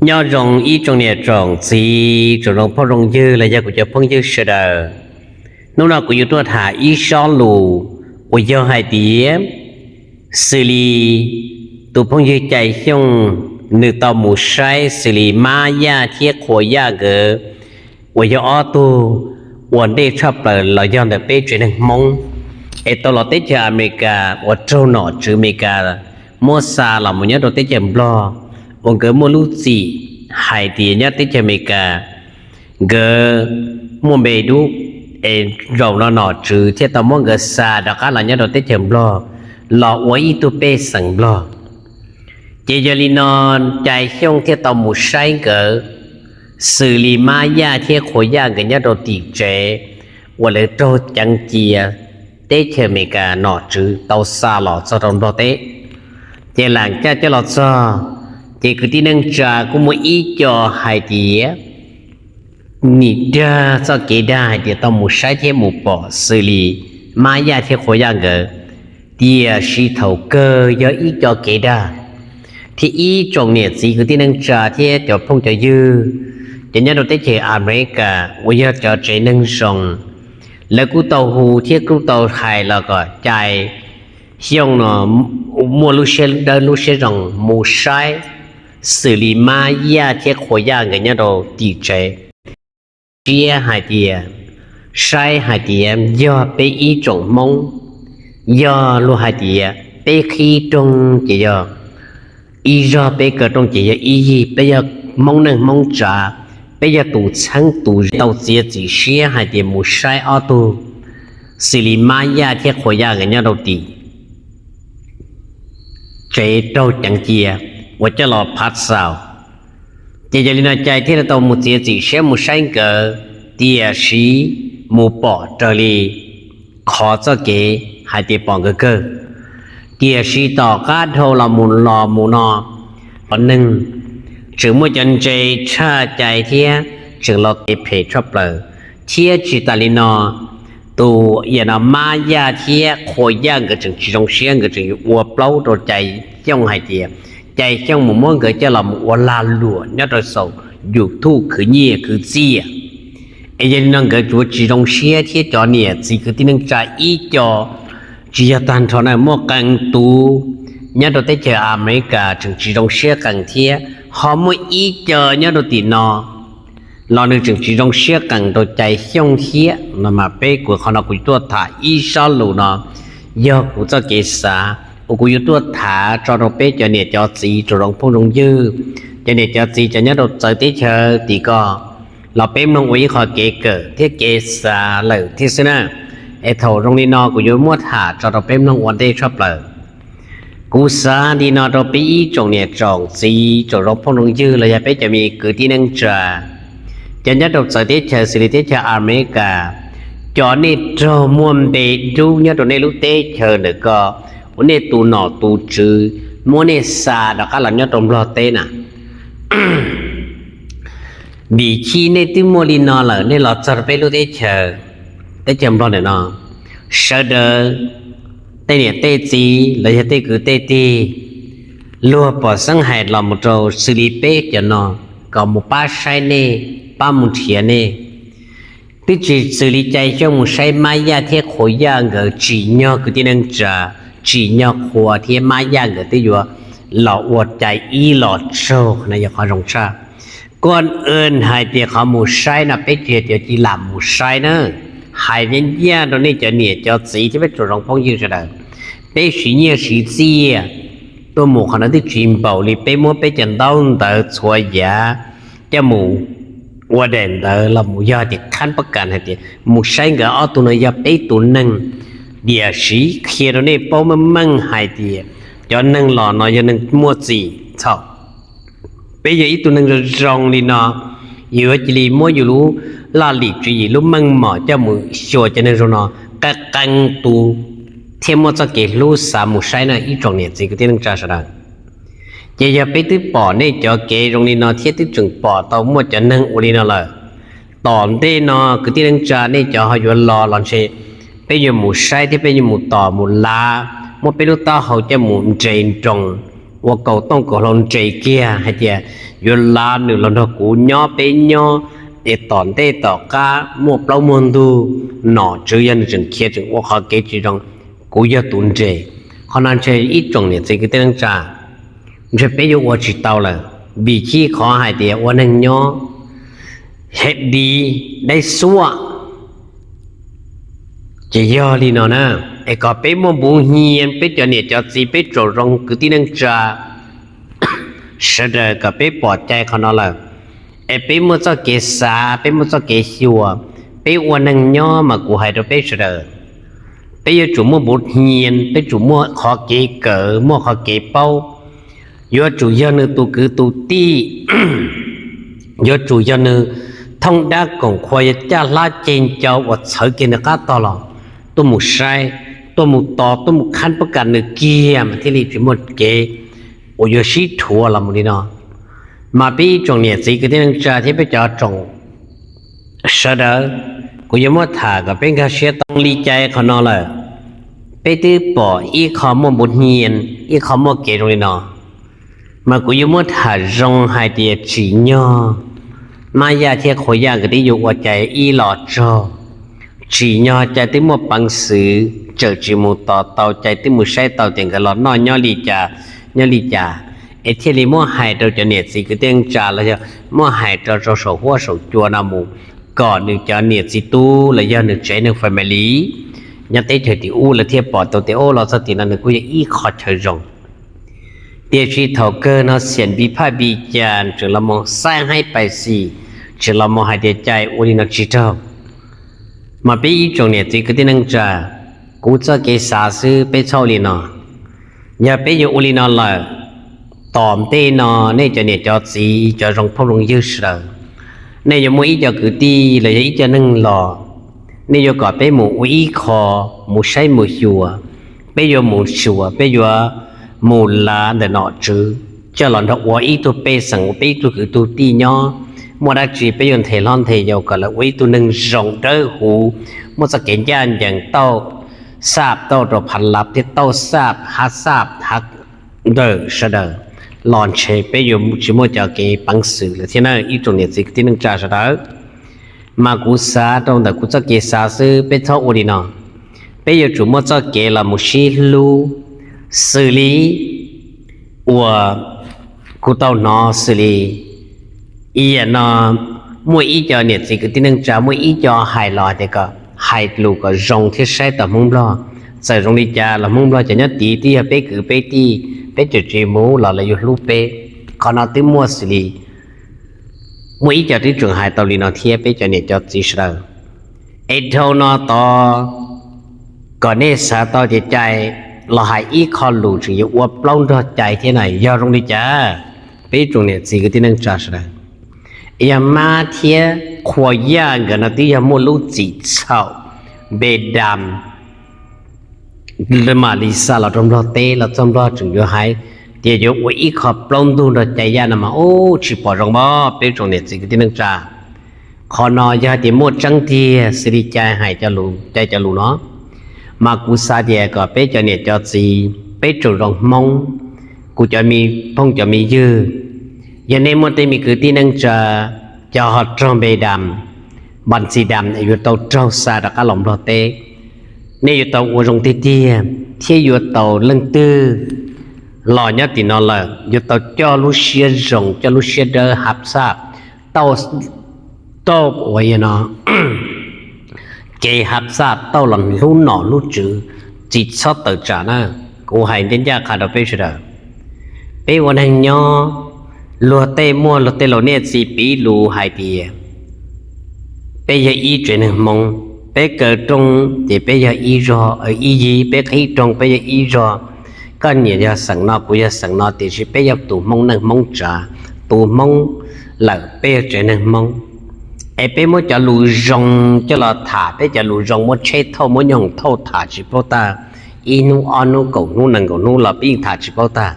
Nyob zoo ib tsoom niam tsoom txiv, tsoom zoo phooj zoo ywg los yog kuv cov phooj ywg sawv daws. Hnub no kuv yuav tuaj tham ib sob lus uas yog hais tias, xws li tus phooj ywg Cai Xyooj, nws tau mus saib xws li Mab Yaj thiab Qhua Yaj nkawd uas yog ob tug ua ntej tshaj plaws los yog ntawm peb tsev neeg Hmoob, es tau los teb chaws Amelikas uas raug nom tswv Amelikas muab xa los mus nyob rau teb chaws Nplog, uas nkawd muaj lub txim hais tias nyob teb chaws Amelikas nkawd muaj npe dub, es zaum no nom tswv thiaj tau muab nkawd xa rov qab los nyob rau teb chaws Nplog los ua ib tug pej xeem Nplog. Ces yog li no, Cai Xyooj thiaj tau mus saib nkawd, xws li Mab Yaj thiab Qhua Yaj nkawd nyob rau tim tsev uas lawv raug ceev cia teb chaws Amelikas nom tswv tau xa los txog rau Nplog teb. Ces lam caj coj los txog, ces kwv tij neej tsa kuj muaj ib co hais tias nim dag txoj kev dag hais tias tau mus saib thiab mus pom xws li Mab Yaj thiab Qhua Yaj nkawd, tiam sis thaum kawg yog ib co kev dag, thiab ib tsoom niam txiv kwv tij neej tsa thiab cov phooj cov ywg, cov nyob rau teb chaws Amelikas uas yog cov tsev neeg zoo, lawv kuj tau hu thiab kuj tau hais los kom Cai Xyooj no muaj lub siab dawb lub siab zoo mus saib xws li Mab Yaj thiab Qhua Yaj nkawd nyob rau tim tsev, siab hais tias, saib hais tias yog peb ib tsoom Hmoob, yog luag hais tias peb qhib rooj ces yog ib zog, peb kaw rooj ces yog ib yig, peb yog Hmoob neej Hmoob tsav, peb yog tus txheeb tus tau txiav txim siab hais tias mus saib ob tug xws li Mab Yaj thiab Qhua Yaj nkawd nyob rau tim tsev raug ceev cia uas coj los phav xaus. Ces yog li no Cai thiaj li tau mus txiav txim siab mus saib nkawd, tiam sis mus pom raws li qhov txoj kev hais tias pom nkawd kawg, tiam sis tom qab dhau los mus los mus no, cov neeg tseem muaj cov ntse tshaj Cai thiab tseem los kev phem tshaj plaws, thiab tsis tas li no, tus yam no Mab Yaj thiab Qhua Yaj nkawd tseem tsis zoo siab, nkawd tseem yuav ua plaub rau Cai Xyooj hais tias Cai Xyooj mus muab nkawd coj los mus ua lag luam nyob rau saum YouTube khwv nyiaj khwv txiaj. Es yog li no nkawd tsuas tsis zoo siab thiab cov niam txiv kwv tij neej tsa ib co, tsis yog tag nrho na, muaj qee tus nyob rau teb chaws Amelikas tseem tsis zoo siab qees thiab, ho muaj ib co nyob rau tim no los nws tseem tsis zoo siab qees rau Cai Xyooj thiab no mas peb kuv qhov no kuv tuaj tham ib sob lus no, yog kuv txoj kev xav uas kuv yuav tuaj tham tso rau peb cov niam cov txiv tsoom zoo phooj zoo ywg, cov niam cov txiv cov nyob rau txawv teb chaws tim ko, los peb mloog ua ib qho kev kawm thiab kev xav lawm thiab xwb na. Es thaum zoo li no kuv yuav muab tham tso rau peb mloog ua ntej tshaj plaws. Kuv xav li no rau peb ib tsoom niam tsoom txiv tsoom zoo phooj zoo ywg los yog peb cov me kwv tij neej tsa, cov nyob rau txawv teb chaws xws li teb chaws Amelikas, cov nej raug muaj npe dub nyob rau nej lub teb chaws ntawm ko, uas nej tus nom tus tswv muab nej xa rov qab los nyob rau Nplog teb na. Vim chij nej twb muaj li no lawm, nej los txog rau peb lub teb chaws, teb chaws Nplog ntawm no, sawv daws tej niam tej txiv los yog tej kwv tej tij, luag pom xeeb hais los mus rau xws li peb cov no, kom mus pab saib nej, pab mus nrhiav nej. Twb tsis xws li Cai Xyooj mus saib Mab Yaj thiab Qhua Yaj nkawd, tsim nyog kwv tij neej tsa, tsim nyog Qhua thiab Mab Yaj nkawd twb yuav los ua Cai ib los tsaug, qhov no yog qhov zoo tshaj. Koj hais tias qhov mus saib no peb tsis yog tias lam mus saib na, hais ncaj ncaj rau nej cov niam cov txiv thiab peb tsoom zoo phooj ywg sawv daws, peb siv nyiaj siv txiaj tuaj mus qhov no twb tsis npaum li peb muab peb cov ntaub ntawv txhua yav coj mus ua daim ntawv los mus yog tias khab pab kas hais tias mus saib nkawd ob tug no yog peb tus neeg, tiam sis qhia rau nej paub meej meej hais tias cov neeg los no yog neeg muaj txim txhaum. Peb yog ib tug neeg zoo zoo li no, yuav cia li muab yus lub laj lim tswv yim lub meej mom coj mus xyuas cov neeg zoo no, qee qee tus thiaj muaj txoj kev hlub xav mus saib na ib tsoom niam txiv kwv tij neej tsa sawv daws. Ces yog peb twb pom nej cov kev zoo li no thiab twb tseem pom tau muaj cov neeg ua li no lawm, tom ntej no kwv tij neej tsa nej cov ho yuav los los ntshe peb yuav mus saib thiab peb yuav mus tos mus lav, muab peb lub taub hau coj mus nres nroos ua kaus tooj kaus hlau nres kiag hais tias yuav lav nws los nrog kuv nyob peb nyob, es tom ntej tom qab muaj plaub muaj ntug, nom tswv yog nws tseem khiav tseem ua qhov kev tsis zoo, kuv yog tus nres. Qhov no ntshe ib tsoom niam txiv kwv tij neej tsa, ntshe peb yuav ua tsis tau lawm, vim chib qhov hais tias ua neeg nyob hem di, deb xuaj. Ces yog li no na, es kom peb muaj npuv hnia, peb cov niam cov txiv peb tsaug zoo kwv tij neej tsa sawv daws kom peb pom cai qhov no lawm, es peb muaj txoj kev xav, peb muaj txoj kev xyuas, peb ua neeg nyob mas kuv hais rau peb sawv daws, peb yuav tsum muaj npuv hnia, peb tsum muaj qhov kev kawm, muaj qhov kev paub, yuav tsum yog nws tus kwv tus tij, yuav tsum yog nws thooj dab koom qhua, yog caj hlab ceg ncau uas txhawv kiag nws qab tog los tuaj mus saib, tuaj mus tos, tuaj mus khab pab kam nws kiag mas thiaj li tsis muaj kev uas yuav sib rhuav los mus li no. Mas peb ib tsoom niam txiv kwv tij neej tsa thiab peb cov tsoom sawv daws, kuv yuav muab tham kom peb nkag siab tau li cas qhov no lawm. Peb twb pom ib qho muaj npuv hnia, ib qho muaj kev zoo li no, mas kuv yuav muab tham zoo hais tias tsim nyog Mab Yaj thiab Qhua Yaj nkawd twb yuav ua cai ib los tsaug, tsim nyog cai twb muaj peev xwm, tsawm tsis mus tos tau, cai twb mus saib tau tias nkawd los noj nyob li cas, nyob li cas, es thiaj li muab hais rau cov niam txiv kwv tij neej tsa los yog muab hais rau rau saum huab saum cua no mus, kom nws cov niam txiv tub los yog nws tsev neeg family nyob teb chaws tim ub lawv thiaj pom tau tias, o, los txog tim no nws kuj yog ib qho chaw zoo. Tiam sis thaum kawg no xiam npi phaj npi cas tseem los mus xaib haib pais xis, tseem los mus hais tias cai ua li no tsis raug. Mas peb ib tsoom niam txiv kwv tij neej tsa, kuv txoj kev xav xwb peb txhob ua li no. Yog peb yuav ua li no lawm, tom ntej no nej cov niam cov txiv cov zoo phooj zoo ywg sawv daws, nej yuav muaj ib co kwv tij los yog ib co neeg los, nej yuav kom peb mus ua ib qho, mus saib mus xyuas, peb yuav mus xyuas, peb yuav mus lav ntawm nom tswv coj los nrog ua ib tug pej xeem, ua peb ib tug kwv tug tij nyob. Muaj dab tsi peb yuav nthe hlob nthe yau kom lawv ua ib tug neeg zoo dawb huv, muaj txoj kev ncaj ncees, tauj xaj tauj rau phav lav thiab tauj xaj hav xaj hav ntawm sawv daws los ntshe peb yuav tsis muaj cov kev peev xwm lawm thiab na ib tsoom niam txiv kwv tij neej tsa sawv daws. Mas kuv xav rau ntawm kuv txoj kev xav xwb peb txhob ua li no. Peb yuav tsum muaj txoj kev los mus sib hlub xws li uas kuv tau hnov xws li ib yam no, muaj ib co niam txiv kwv tij neej tsa muaj ib co hais los tias kom hais lus kom zoo thiab saib tau Hmoob Nplog. Txawm zoo li cas los Hmoob Nplog cov nyob tid twb yog peb kwv peb tij, peb tseem tsis mus los lawv yuav hlub peb. Qhov no twb muaj xws li muaj ib co twb tseem hais tau li no thiab peb cov niam cov txiv sawv daws. Es dhau no tod kom nej xav tau tias cai los hais ib qho lus tseem yuav ua plaub nrog cai thiab na yog zoo li cas? Peb tsoom niam txiv kwv tij neej tsa sawv daws, yog Mab thiab Qhua Yaj nkawd no twb yog muaj lub txim txhaum npe dam mam li xa los rau Nplog teb los txog Nplog tseem yuav hais tias yuav ua ib qho plaub ntug nrog cai Yaj no mas ub tsis pom zoo pob peb tsoom niam txiv kwv tij neej tsa. Qhov no yog hais tias muaj tseeb tiag xws li cai hais cov lus, cai cov lus no, mas kuv xav tias kom peb cov niam cov txiv peb tsoom zoo Hmoob, kuv cov me phooj cov me ywg, yog nej muaj tej me kwv tij neej tsa cov ho raug npe dam, npas ntxi dam yuav tau raug xa rov qab los Nplog teb, nej yuav tau ua zoo tiag tiag thiab yuav tau leej twg los nyob tim no lawm yuav tau coj lub siab zoo coj lub siab dawb hab xaj tauj, tauj ua no, kev hab xaj tauj los hlub nom hlub tswv, tsis txhob tawm tsam na. Kuv hais ncaj ncaj qha rau peb sawv daws, peb ua neeg nyob, luag tej muaj luag tej laus niaj txiv piv lus hais tias peb yog ib tsev neeg Hmoob, peb kaw rooj ces peb yog ib zog ib yig, peb qhib rooj peb yog ib zog. Koj niam yog xeem no kuv yog xeem no tiam sis peb yog tus Hmoob neej Hmoob tsav, tus Hmoob lawm peb yog tsev neeg Hmoob. Es peb muab cov lus zoo coj los tham, peb cov lus zoo muab tsheb thauj muab nyooj hoom thauj tham tsis paub tag, ib hnub ob hnub kaum hnub nees nkaum hnub los peb yeej tham tsis paub tag.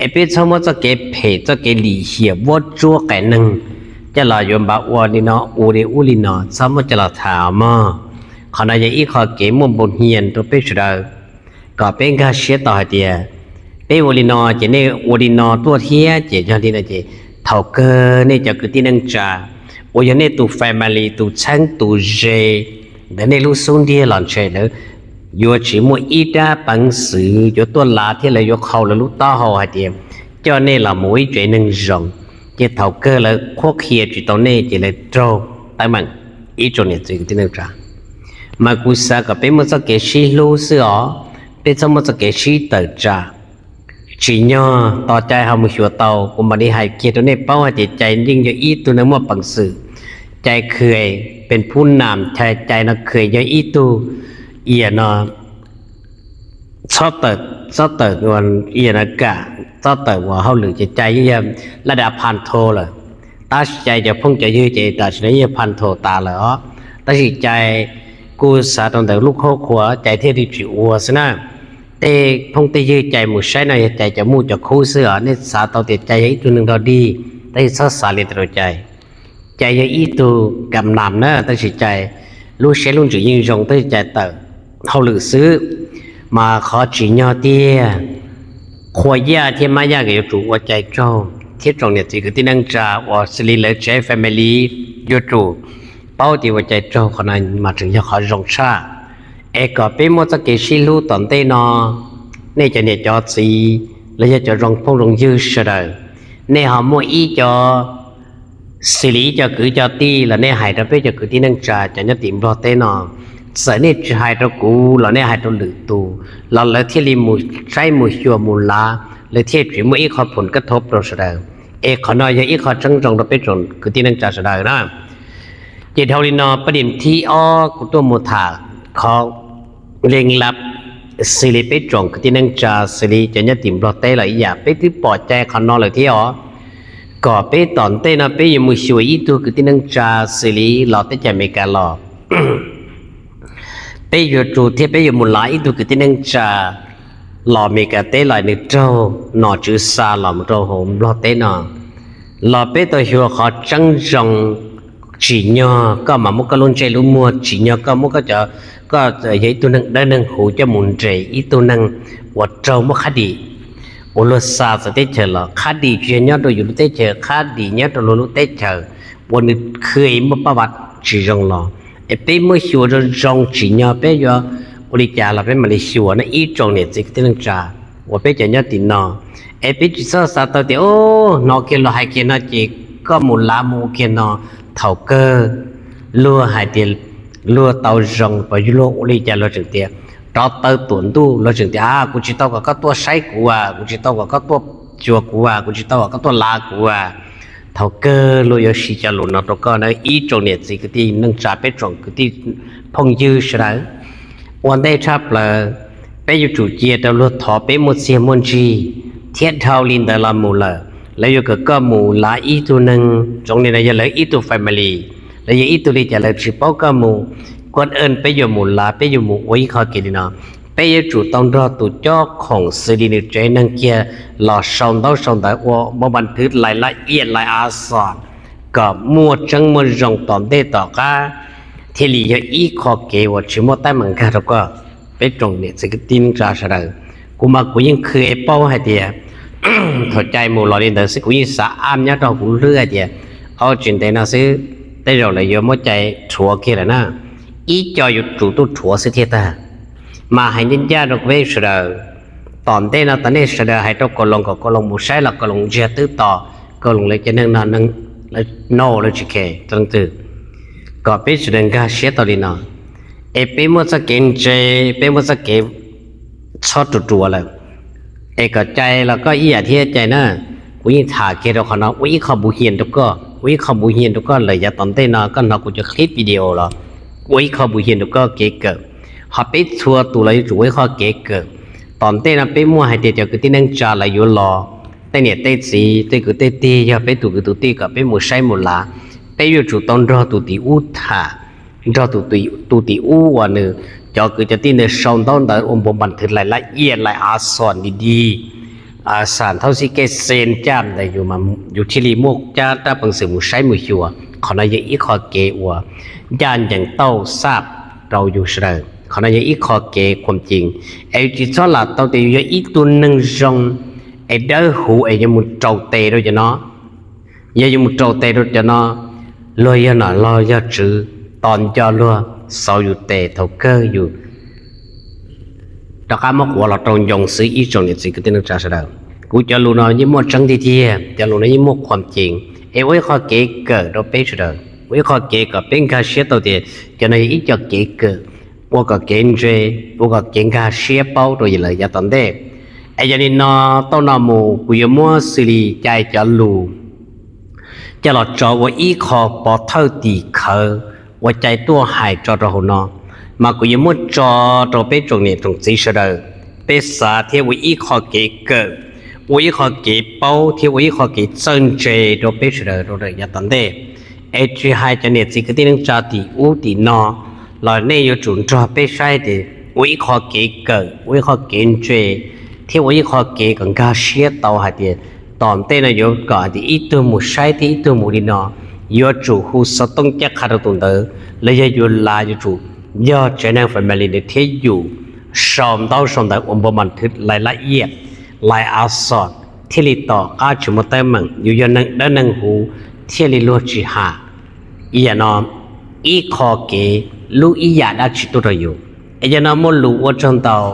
Es peb txhob muab txoj kev phem txoj kev lim hiam vuab tsuab qas neeg coj los yuav npav ua li no ua li ub li no, txhob muab coj los tham mog. Qhov no yog ib qho kev muaj npau hnia rau peb sawv daws, kom peb nkag siab tau hais tias Peb ua li no ces nej ua li no tuaj thiab ces yog li no ces thaum kawg nej cov kwv tij neej tsa uas yog nej tus family, tus txheeb tus ze ntawm nej lub xub ntiag los ntshe lawv yuav tsis muaj ib rab peev xwm yuav tuaj lav thiab lawv yuav qhau lawv lub taub hau hais tias coj nej los mus ib tsev neeg zoo, ces thaum kawg lawv qhuab qhia tsis tau nej ces lawv raug teeb meem. Ib tsoom niam txiv kwv tij neej tsa, mas kuv xav kom peb muaj txoj kev sib hlub xwb os, peb txhob muaj txoj kev sib tawm tsam. Tsim nyog tos Cai ho mus xyuas tau, kuv mam li hais kiag rau nej paub hais tias Cai yeej yog ib tug neeg muaj peev xwm. Cai khwm pes phub nam, Cai no khwm yog ib tug, iam no, txhob tawm, txhob tawm, iam no kam, txhob tawm ua hauj lwm ces Cai yeej yog laj dav phantho lawm. Tab sis Cai cov phooj cov ywg ces tam sim no yeej yog phantho tas lawm os. Tab sis Cai kuj xav rau ntawm lub qhuab qhua Cai thiaj li tsis ua xwb na. Tej phooj tej ywg Cai mus saib no yog Cai cov muj cov khub xwb os, nej xav tau tias Cai yog ib tug neeg dog dig, tab sis txhob xav li ntawd rau Cai. Cai yog ib tug kam nam na, tab sis Cai lub siab lub ntsws yeej zoo, tab sis Cai tawm hauj lwm xwb. Mas qhov tsim nyog tiag, qhua yaj thiab mab yaj nkawd yuav tsum ua Cai tsaug, thiab tsoom niam txiv kwv tij neej tsa uas xws li lawv tsev family yuav tsum paub tias ua Cai tsaug, qhov no mas tseem yog qhov zoo tshaj. Es kom peb muaj txoj kev sib hlub tom ntej no, nej cov niam cov txiv los yog cov zoo phooj zoo ywg sawv daws, nej ho muaj ib co xws li ib co kwv co tij los nej hais rau peb cov kwv tij neej tsa cov nyob tim Nplog teb no, txawm nej tsis hais rau kuv los nej hais rau lwm tus los lawv thiaj li mus saib mus xyuas mus lav, lawv thiaj tsis muaj ib qho phoo kab thob rau sawv daws. Es qhov no yog ib qho tseeb zoo rau peb tsoom kwv tij neej tsa sawv daws na. Ces dhau li no pab dim thib ob kuv tuaj mus tham qhov leej lab xws li peb tsoom kwv tij neej tsa xws li cov nyob tim Nplog teb los ib yam, peb twb pom cai qhov no lawm thiab os. Kom peb tom ntej no peb yuav mus xyuas ib tug kwv tij neej tsa xws li los teb chaws Amelikas los, peb yuav tsum thiab peb yuav mus lav ib tug kwv tij neej tsa los Amelikas teb los nws raug nom tswv xa los mus rau hauv Nplog teb no, los peb tau xyuas qhov tseeb zoo. Tsim nyog koj mas muab koj lub ntsej lub muag, tsim nyog koj muab koj cov, koj yog ib tug neeg dawb neeg huv coj mus nres ib tug neeg uas raug muab qhab dim, uas luag xa txawv teb chaws los qhab dim tsis yog nyob rau yus lub teb chaws, qhab dim nyob rau luag lub teb chaws uas nws khw muaj paj vav tsis zoo los. Es peb muab xyuas zoo zoo, tsim nyog peb yuav ua li cas los peb mam li xyuas no ib tsoom niam txiv kwv tij neej tsa uas peb cov nyob tim no. Es peb tsis txhob xav tau tias hnov kiag luag hais kiag no ces koj mus lav mus ua kiag no, thaum kawg luag hais tias luag tau zoo, pom luag ua li cas luag tseem tias rov taw tuam ntuj, luag tseem tias a kuv tsis tau kom koj tuaj saib kuv as, kuv tsis tau kom koj tuaj xyuas kuv as, kuv tsis tau kom koj tuaj lav kuv as. Thaum kawg luag yuav siv cov lus no rau koj na ib tsoom niam txiv kwv tij neej tsa, peb tsoom kwv tij phooj ywg sawv daws. Ua ntej tshaj plaws, peb yuav tsum cia rau luag thov peb muaj txiag muaj ntsig, thiab dhau li ntawd los mus lawm, lawv yuav kom koj mus lav ib tug neeg zoo li no, yog lawv ib tug family, lawv yog ib tug li cas lawv tsis paub koj mus. Kuj peb yuav mus lav, peb yuav mus ua ib qho kev li no, peb yuav tsum tau nrog tus cob khoom xws li nws tsev neeg kiag los sau ntaub sau ntawv ua npau npas thwv lais laj iaj lais a xos, kom muaj tseeb muaj zoo tom ntej tom qab, thiaj li yog ib qho kev uas tsis muaj teeb meem nkag rau koj. Peb tsoom niam txiv kwv tij neej tsa sawv daws, kuv mas kuv yeej khw es paub hais tias thaum Cai mus los li ntawd xwb kuv yeej xav ab nyob rau kuv lub hlwb hais tias au tsis ntev no xwb tej zaum lawv yuav muab Cai rhuav kiag lawm na. Ib co yuav tsum tuaj rhuav xwb thiaj tag. Mas hais ncaj ncaj rau peb sawv daws, tom ntej no tom nej sawv daws hais rau Kaus Loos kom Kaus Loos mus saib los Kaus Loos ntsiag twb to, Kaus Loos lawv cov neeg no, lawv no lawv tsis khe leej twg, kom peb sawv daws nkag siab tau li no. Es peb muaj txoj kev ntse, peb muaj txoj kev txhob ruam ruam lawm. Es kom Cai los koj ib yam thiab Cai na, kuv yeej tham kiag rau qhov no ua ib qho npuv hias rau koj, ua ib qho npuv hias rau koj lawm yav tom ntej no koj hnov kuv cov clip video los ua ib qho npuv hias rau koj kev kawm. Ho peb txhua tus los yuav tsum ua ib qho kev kawm. Tom ntej no peb muaj hais tias cov kwv tij neej tsa lawv yuav los, tej niam tej txiv tej kwv tej tij yog peb tus kwv tus tij kom peb mus saib mus lav, peb yuav tsum tau nrog tus tim ub tham, nrog tus tim ub uas nws cov kwv cov tij ntawd sau ntaub ntawv ua npau npas thwv lais laj iaj lais a xos nti di, xam thaub xib kej xen caj ntawd yus thiaj li muaj cab rab peev xwm mus saib mus xyuas. Qhov no yog ib qho kev uas ncaj ncees tauj xaj rau yus sawv daws. Qhov no yog ib qho kev khuam cees, es tsis txhob lam tau tias yus yog ib tug neeg zoo es dawb huv es yuav mus rau tes rau cov no. Yog yuav mus rau tes rau cov no, luag yog nom luag yog tswv, tos nco luag xauv yus tes thaum kawg yus rov qab muab quav los rau ncoo xwb ib tsoom niam txiv kwv tij neej tsa sawv daws. Kuv cov lus no yeej muaj tseeb tiag tiag, cov lus no yeej muaj khuam cees, es ua ib qho kev kawm rau peb sawv daws, ua ib qho kev kom peb nkag siab tau tias cov no yog ib co kev kawm, ua kom kev ntse, ua kom kev nkag siab paub rau lawv yav tom ntej. Es yog li no, tau no mus kuv yuav muab xws li cais cov lus coj los tso ua ib qho pov thawj tim khawv ua cai tuaj hais tso rau hauv no, mas kuv yuav muab tso rau peb tsoom niam tsoom txiv sawv daws, peb xav thiab ua ib qho kev kawm, ua ib qho kev paub thiab ua ib qho kev txawj ntse rau peb sawv daws rau yav tom ntej. Es tsis hais cov niam txiv kwv tij neej tsa tim ub tim no los nej yuav tsum nrog peb saib tias ua ib qho kev kawm, ua ib qho kev ntse, thiab ua ib qho kev kom nkag siab tau hais tias tom ntej no yuav kom hais tias ib tug mus saib thiab ib tug mus li no, yuav tsum hu xov tooj caj qha rau tus ntawd, los yog yus lav yuav tsum yog tsev neeg family ntawd thiab yus sau ntaub sau ntawv ua npau mas thwv lais laj iaj, lais a xom, thiaj li tom qab tsis muaj teeb meem, yus yog neeg dawb neeg huv thiaj li luag tsis ham ib yam no ib qho kev lub ib yam dab tsi tuaj rau yus. Es yog no muaj lus ua tsaug ntau,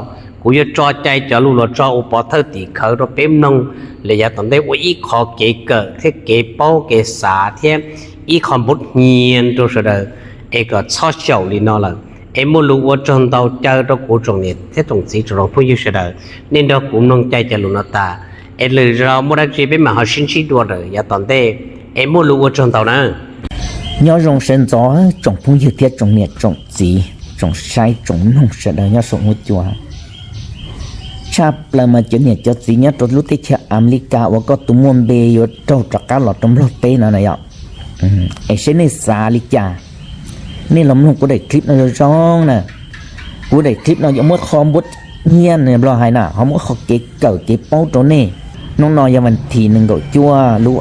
kuv yuav tso cai cov lus los tso ua pov thawj tim khawv rau peb mloog lawm yav tom ntej ua ib qho kev kawm thiab kev paub kev xav thiab ib qho npuv hnyia rau sawv daws, es kom txhob xyaum li no lawm. Es muaj lus ua tsaug ntau caw rau kuv tsoom niam thiab tsoom txiv tsoom phooj ywg sawv daws, nej nrog kuv mloog cai cov lus no tas, es lwm zaus muaj dab tsi peb mam ho sib ntsib dua lawm yav tom ntej. Es muaj lus ua tsaug ntau na. Nyob zoo sawv ntxov tsoom phooj ywg thiab tsoom niam tsoom txiv tsoom saib tsoom mloog sawv daws nyob saum huab cua. Tshaj plaws mas cov niam cov txiv nyob rau lub teb chaws Amelikas uas koj tus muaj npe yuav raug rov qab los rau Nplog teb no na yom. Es seb nej xav li cas, nej los mloog kuv daim clip no zoo zoo na. Kuv daim clip no yuav muab qho npuab nyiaj nws Nplog hais na, ho muab qho kev kawm kev paub rau nej. Hnub no yog vas thim nees nkaum cuaj lub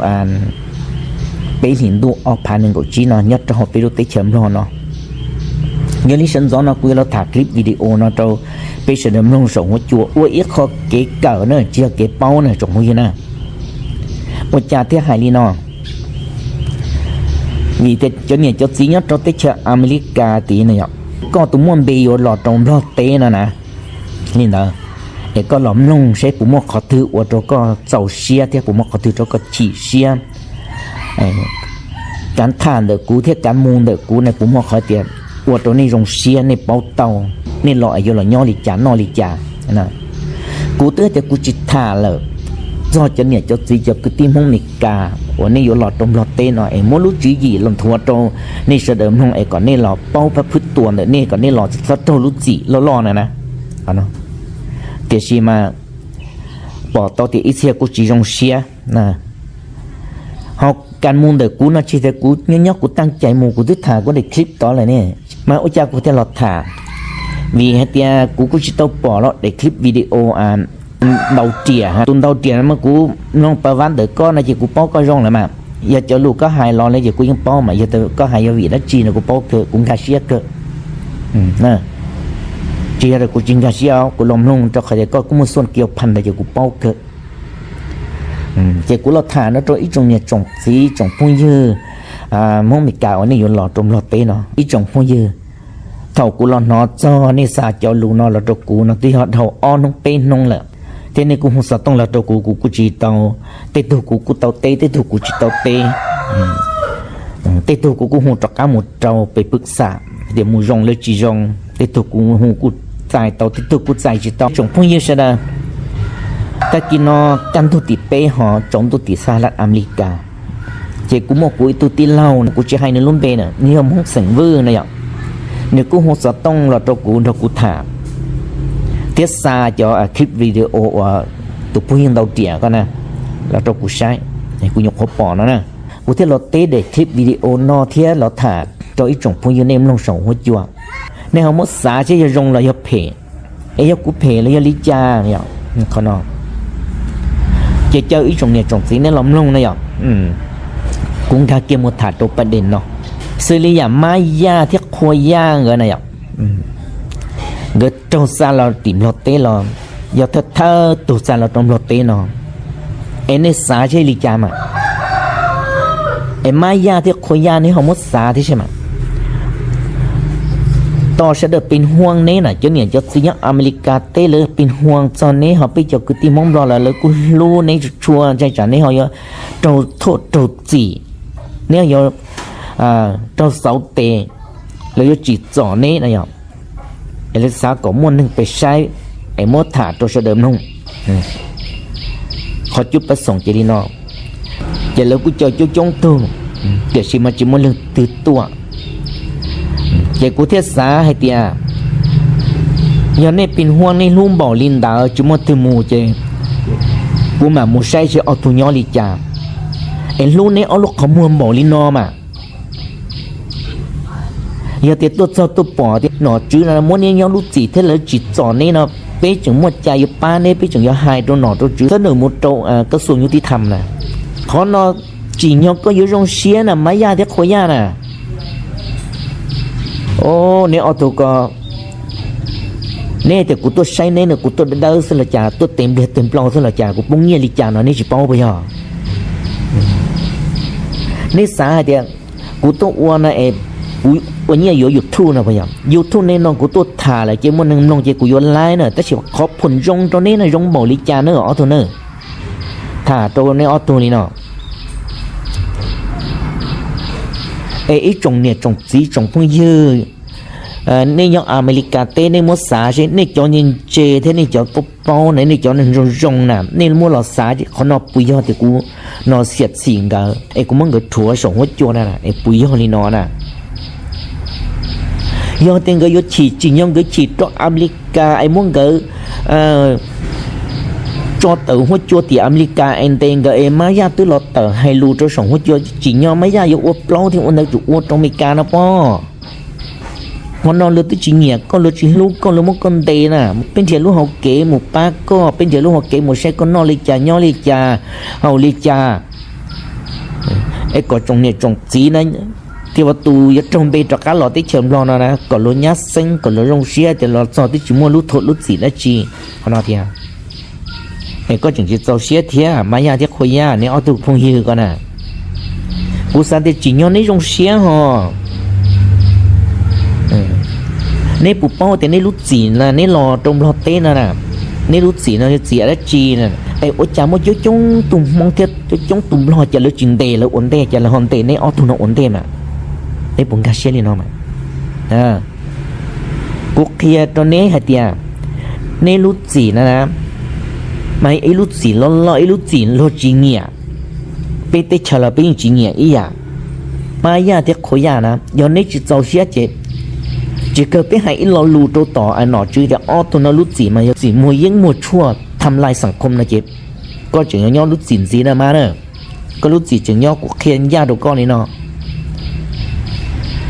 peb hlis ntuj ob phav nees nkaum tsib no nyob rau hauv peb lub teb chaws Nplog no. Yog li sawv ntxov no kuv yuav los tham clip video no rau peb sawv daws mloog saum huab cua ua ib qho kev kawm na, tsis yog kev paub na tsoom phooj ywg na. Ua cas thiaj hais li no? Vim tias cov niam cov txiv nyob rau teb chaws Amelikas tid na yom, koj tus muaj npe yuav los rau Nplog teb no na, li ntawd, es koj los mloog seb puas muaj qhov twg ua rau koj txaus siab thiab puas muaj qhov twg rau koj chim siab. Kav tham ntawm kuv thiab kav mus ntawm kuv na puas muaj qhov tias ua rau nej zoo siab nej paub tau, nej los es yuav los nyob li cas noj li cas. Kuv twb tias kuv tsis tham lawm txog cov niam cov txiv cov kwv tij Hmoob Meskas uas nej yuav los rau Nplog teb no es muab lub tswv yim los nthuav rau nej sawv daws mloog es kom nej los paub phab phwb tua ntawm nej kom nej los txhob raug lub txim loj loj na na. Tiam sis mas pom tau tias ib txhia kuj tsis zoo siab. Ho kas mus ntawm kuv no tsis tias kuv nyob nyob kuv taaj cai mus kuv twb tham kuv daim clip tod lawm ne, mas ua cas kuv thiaj los tham? Vim hais tias kuv kuj tsis tau pom los daim clip video ntau riam, tus ntau riam no mas kuv mloog pas vab ntawm koj no ces kuv paub koj zoo lawm mas. Yog cov lus koj hais los lawm ces kuv yeej paub mas, yog tias koj hais yog vim dab tsi no kuv paub kawg, kuv nkag siab kawg. Tsis yog tias kuv tsis nkag siab, kuv los mloog rau qhov tias koj kuj muaj xuaj kiv phaj ntawd ces kuv paub kawg. Ces kuv los tham no rau ib tsoom niam tsoom txiv tsoom phooj ywg Hmoob Meskas uas nej yuav los rau Nplog teb no ib tsoom phooj ywg. Thaum kuv los hnov txog nej xa cov lus no los rau kuv no twb yog dhau ob hnub peb hnub lawm, thiab nej kuj hu xov tooj los rau kuv, kuv kuj tsis tau, tej tug kuv kuj tau teb, tej tug kuv tsis tau teb. Tej tug kuv kuj hu rov qab mus rau pem pwm xam tias mus zoo lawm tsis zoo, tej tug kuv hu kuj txais tau, tej tug kuj txais tsis tau. Tsoom phooj ywg sawv daws, tag kis no kaj ntug tim peb ho tsaus ntuj tim xab laj Amelikas, ces kuv muaj kuv ib tug tij laug, kuv tsis hais nws lub npe na, nws yog Hmoob xeem Vwj na yom. Nws kuj hu xov tooj los rau kuv nrog kuv tham, thiab xa cov clip video uas tus phooj ywg ntau riam ko na los rau kuv saib, kuv nyuam qhuav pom no na. Kuv thiaj los teb daim clip video no thiab los tham rau ib tsoom phooj ywg nej mloog saum huab cua. Nej ho muab xav seb yog zoo los yog phem, es yog kuv phem los yog li cas yom. Qhov no ces caw ib tsoom niam tsoom txiv nej los mloog na yom. Kuv nkag kiag mus tham rau pas dej no, xws li yam Mab Yaj thiab Qhua Yaj nkawd na yom. nkawd raug xa los tim Nplog teb los yog thawj thawj tug xa los rau Nplog teb no, es nej xav seb li cas mas? Es Mab Yaj thiab Qhua Yaj neb ho muab xav thiab seb mas. Tos sawv daws pes huaj neb na, cov niam cov txiv nyob Amelikas teb lawv pes huaj txog neb, ho peb cov kwv tij Hmoob Nplog los lawv kuj hlub neb tshua tshua, ntshai tsam neb ho yuav raug thuam raug txim, neb yuav raug xauv tes, lawv yuav tsim txom neb no yog. Es lawv xav kom muaj neeg pes saib es muab tham rau sawv daws mloog. Qhov cub pab xoom ces li no, ces lawv kuj coj coob coob tug, tiam sis mas tsis muaj leej twg tuaj. Ces kuv thiaj xav hais tias, yog nej pes huaj nej hlub npaum li ntawd tsis muaj twg mus ces kuv mam mus saib seb ob tug nyob li cas. Es hlub neb ob lub qhov muag npaum li no mas, yog tias tuaj txog tuaj pom tias nom tswv no muab neb nyob lub txim thiab lawv tsis txom neb no, peb tseem muaj cai yuav pab neb, peb tseem yuav hais rau nom rau tswv, txawb nws mus rau kab xuas nyuj tib tham na. Qhov no tsim nyog koj yuav zoo siab na Mab Yaj thiab Qhua Yaj na. O, neb ob tug ko, neb tias kuv tuaj saib neb no kuv tuaj dawb dawb xwb los cas, tuaj tes npliag tes nplau xwb los cas, kuv poob nyiaj li cas no neb tsis paub puas yog? Neb xav hais tias kuv tuaj ua no es kuv ua nyiaj yuav YouTube no puas yog? YouTube nej no kuv tuaj tham lawm ces muaj neeg mloog ces kuv yuav laib na, tab sis qhov phuam zoo rau neb no zoo npaum li cas na ob tug na? Tham rau neb ob tug li no. Es ib tsoom niam tsoom txiv tsoom phooj ywg, nej nyob Amelikas teb nej muab xav seb, nej cov ntse ntse thiab nej cov paub paub na, nej cov neeg zoo zoo na, nej muab los xav qhov no puas yog tias kuv no xiam txim nkawd es kuv muab nkawd rhuav saum huab cua na, es puas yog li no na? Yog tias nkawd yuav chim tsim nyog nkawd chim rau Amelikas es muab nkawd tso tawm huab cua tim Amelikas es ntes nkawd es Mab Yaj twb los tawm hais lus rau saum huab cua, tsim nyog Mab Yaj yuav ua plaub thiab ua ntawd tsum ua rau Amelikas no pob. Hmo no luag twb tsis nyiam koj, luag tsis hlub koj, luag muab koj ntes na, peb nrhiav lub hauv kev mus pab koj, peb nrhiav lub hauv kev mus saib koj noj li cas nyob li cas, haus li cas. Es kom tsoom niam tsoom txiv na, thiab tus yuav raug npe rov qab los teb chaws Nplog no na, kom luag nyab xeeb, kom luag zoo siab tias los txog twb tsis muaj lub thuam lub txim dab tsi. Qhov no tiag, es koj tseem tsis txaus siab thiab, Mab Yaj thiab Qhua Yaj, neb ob tug phooj ywg ko na. Kuv xav tias tsim nyog neb zoo siab ho. Neb puas paub tias neb lub txim na, neb los rau Nplog teb no na, neb lub txim no yog txim dab tsi na? Es ua cas muaj coob coob tus Hmoob thiab coob coob tus Nplog cas lawv tsis ntes lawv ua ntej, cas lawv ho ntes neb ob tug no ua ntej mas? Neb puas nkag siab li no mas? Kuv qhia rau neb hais tias, neb lub txim na, mas ib lub txim loj loj, ib lub txim luag tsis nyiam, peb teb chaws los peb yeej tsis nyiam ib yam. Mab Yaj thiab Qhua Yaj na, yog neb tsis txaus siab ces, tsis kawg peb hais ib lo lus rau tom nom tswv tias ob tug no lub txim mas yog txim muag yeeb muag tshuaj tham lais xeem khom no ces, koj tseem yuav nyob lub txim ntxiv na mas na. Koj lub txim tseem nyob, kuv qhia ncaj rau koj li no.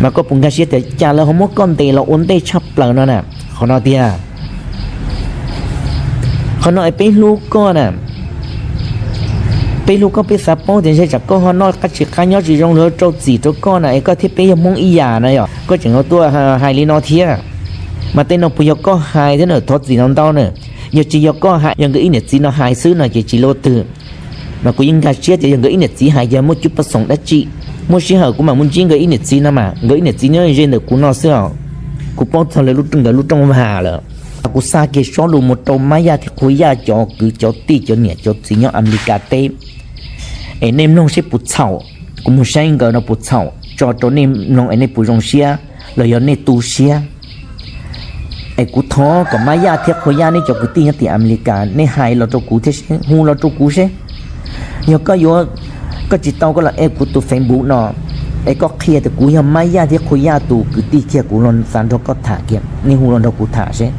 Mas koj puas nkag siab tias cas lawv ho muab koj ntes los ua ntej tshaj plaws no na? Qhov no tiag. Qhov no es peb hlub koj na, peb hlub koj, peb xav paub tias ntshai tsam koj ho noj qab tsis qab nyob tsis zoo, lawv rau txim rau koj na, es koj thiab peb yog Hmoob ib yam na yom, koj tseem yuav tuaj hais li no thiab. Mas tej no puas yog koj hais thiab na? Thov txim ntau ntau na. Yog tsis yog koj hais, yog nkawd ib niam txiv no hais xwb no ces tsis luaj twg. Mas kuv yeej nkag siab tias yog nkawd ib niam txiv hais ces muaj cub pab xoom dab tsi. Muaj sij hawm kuv mam mus ntsib nkawd ib niam txiv no mas, nkawd ib niam txiv nyob ze ntawm kuv no xwb os. Kuv paub txog nkawd lub rooj vag lawm. Kuv xa kiag sob lus mus rau Mab Yaj thiab Qhua Yaj cov kwv cov tij cov niam cov txiv nyob Amelikas teb, es nej mloog seb puas txhaum. Kuv mus saib nkawd no puas txhaum, tso rau nej mloog es nej puas zoo siab los yog nej tu siab. Es kuv thov kom Mab Yaj thiab Qhua Yaj, neb cov kwv tij nyob tim Amelikas, nej hais los rau kuv thiab seb, hu los rau kuv seb. Yog koj yuav, koj tsis tau koj los add kuv tus Facebook no, es koj qhia tias kuv yog Mab Yaj thiab Qhua Yaj tus kwv tij kiag, kuv los xav nrog koj tham kiag, nej hu los nrog kuv tham seb.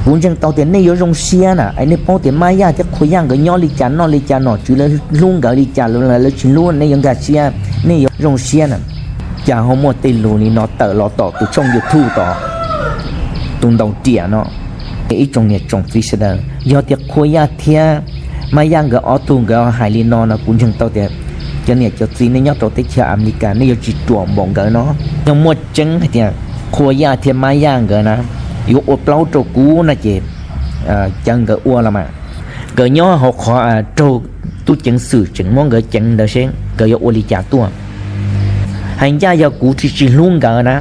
Kuv ntseeg tau tias nej yuav zoo siab na, es nej paub tias Mab Yaj thiab Qhua Yaj nkawd nyob li cas, noj li cas, nom tswv lawv hlub nkawd li cas, lawv tsis hlub, nej yuav nkag siab, nej yuav zoo siab na. Cas ho muaj tej lus li no tawm los tom tus tshooj YouTube tod, tus ntaus riam no. Ib tsoom niam tsoom txiv sawv daws, yog tias Qhua Yaj thiab Mab Yaj nkawd ob tug nkawd hais li no no, kuv ntseeg tau tias cov niam cov txiv nej nyob rau teb chaws Amelikas nej yuav tsis ruam npaum nkawd no. Yog muaj tseeb hais tias Qhua Yaj thiab Mab Yaj nkawd na yuav ua plaub rau kuv no ces caw nkawd ua los mas. Nkawd nyob hauv qhov raug tub ceev xwm tseem muab nkawd ceev ntawd seb nkawd yuav ua li cas tuaj. Hais ncaj yog kuv tsis tsis hlub nkawd na,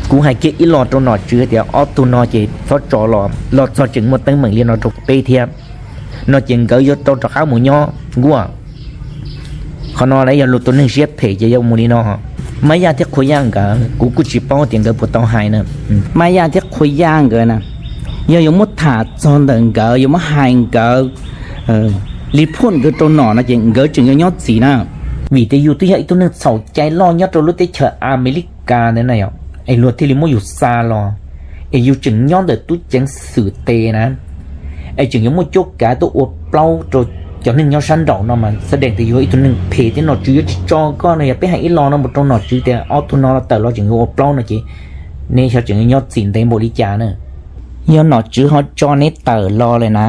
kuv hais kiag ib los rau nom tswv tias ob tug no ces txhob tso los, los txog tseem muaj teeb meem li no rau peb thiab no ces nkawd yuav tau rov qab mus nyob nkuaj. Qhov no lawv yog luag tus neeg siab phem ces yuav mus li no. Mab Yaj thiab Qhua Yaj nkawd kuv kuj tsis paub tias nkawd puas tau hais na. Mab Yaj thiab Qhua Yaj nkawd na, yog yuav muab tham txog ntawm nkawd, yuav muab hais nkawd li phuaj nkawd rau nom no ces nkawd tseem yuav nyob txim na. Vim tias yus twb yog ib tug neeg txhaum cai loj nyob rau lub teb chaws Amelikas ntawd na yom, es luag thiaj li muab yus xa los, es yus tseem nyob ntawm tub ceev xwm tes na, es tseem yuav muaj cuab kav tuaj ua plaub rau cov neeg nyob sab nraum no mas xav dees tias yus ib tug neeg phem thiab nom tswv yuav tsis tso koj no. Yog peb hais ib los no mus rau nom tswv tias ob tug no tawm los tseem yuav ua plaub no ces neb xyov tseem yuav nyob txim ntev npaum li cas na. Yog nom tswv ho tso neb tawm los lawm na,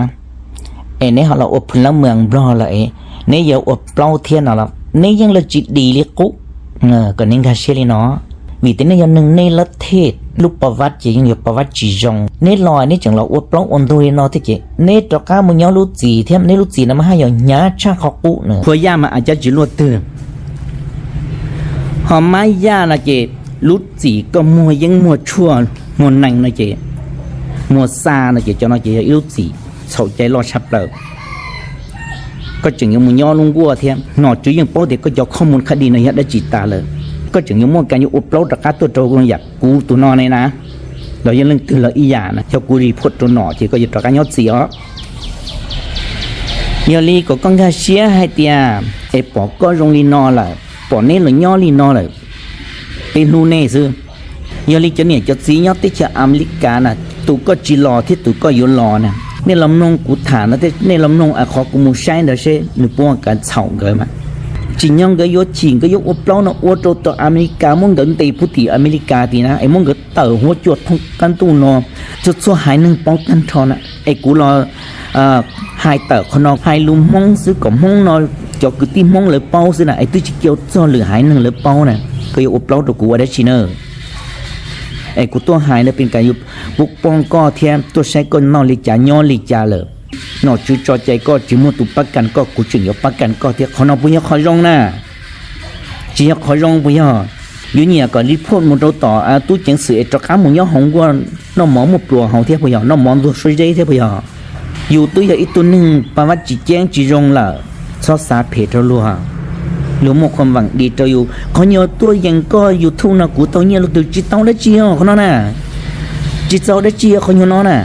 es neb ho los ua phwj lab mws Nplog lawm, neb yuav ua plaub thiab no los neb yeej laj tsis dim li qub. Kom neb nkag siab li no, vim tias nej yog neeg nej lab thej lub pov vab ces yeej yog pov vab tsis zoo. Neb los neb tseem los ua plaub ua ntug li no thiab ces neb rov qab mus nyob lub txim thiab, neb lub txim no mas haj yam hnyav tshaj qhov qub na. Qhua Yaj mas a cab tsis luaj twg, ho Mab Yaj no ces lub txim koj muag yeeb muag tshuaj muag nees no ces, muag xa no ces cov no ces yog ib lub txim txhaum cai loj tshaj plaws. Koj tseem yuav mus nyob lub nkuaj thiab, nom tswv yeej paub tias koj cov khob mus khab di no yog dab tsi tas lawm. Koj tseem yuav muaj kas yuav ua plaub rov qab tuaj rau yam kuv tus no ne na, los yog leej twg los ib yam na, yog kuv li phuaj rau nom ces koj yuav rov qab nyob txim os. Yog li kom koj nkag siab hais tias es pom koj zoo li no lawm, pom neb los nyob li no lawm, peb hlub nej xwb. Yog li cov niam cov txiv nyob teb chaws Amelikas na, tus koj tsis los thiab tus koj yuav los na, nej los mloog kuv tham no thiab nej los mloog qhov kuv mus saib ntawd seb nws puas kav txhaum nkawd mas. Tsim nyog nkawd yuav chim nkawd yuav ua plaub no ua rau tom Amelikas muab nkawd ntes puag tim Amelikas tid na, es muab nkawd tawm huab cua thoob qab ntuj no, txhua txhua haiv neeg paub tag nrho na. Es kuv los hais tawm qhov no hais lus Hmoob xwb kom Hmoob no cov kwv tij Hmoob lawv paub xwb na, es twb tsis cia txog lwm haiv neeg lawv paub na. Koj yuav ua plaub rau kuv ua dab tsi na? Es kuv tuaj hais no pes kas yuav pub poob koj thiab tuaj saib koj noj li cas nyob li cas lawm. Nom tswv tso cai koj tsis muaj tus pab kas koj, kuv tseem yuav pab kas koj thiab. Qhov no puas yog qhov zoo na? Tsis yog qhov zoo puas yog? Yuav nyiam kom li phuaj mus rau tom tub ceev xwm es rov qab mus nyob hauv nkuaj noj mov muaj pluas hauv thiab puas yog? Noj mov ntxuag suab zeb thiab puas yog? Yus twb yog ib tug neeg pab vab tsis ceeb tsis zoo lawm, txhob xav phem rau luag. Luag muaj qhua veem di rau yus. Qhov nyuag tuaj yees koj YouTube no kuv tau nyiaj luaj twg? Tsis tau dab tsi os qhov no na. Tsis tau dab tsi os qhov nyuag no na.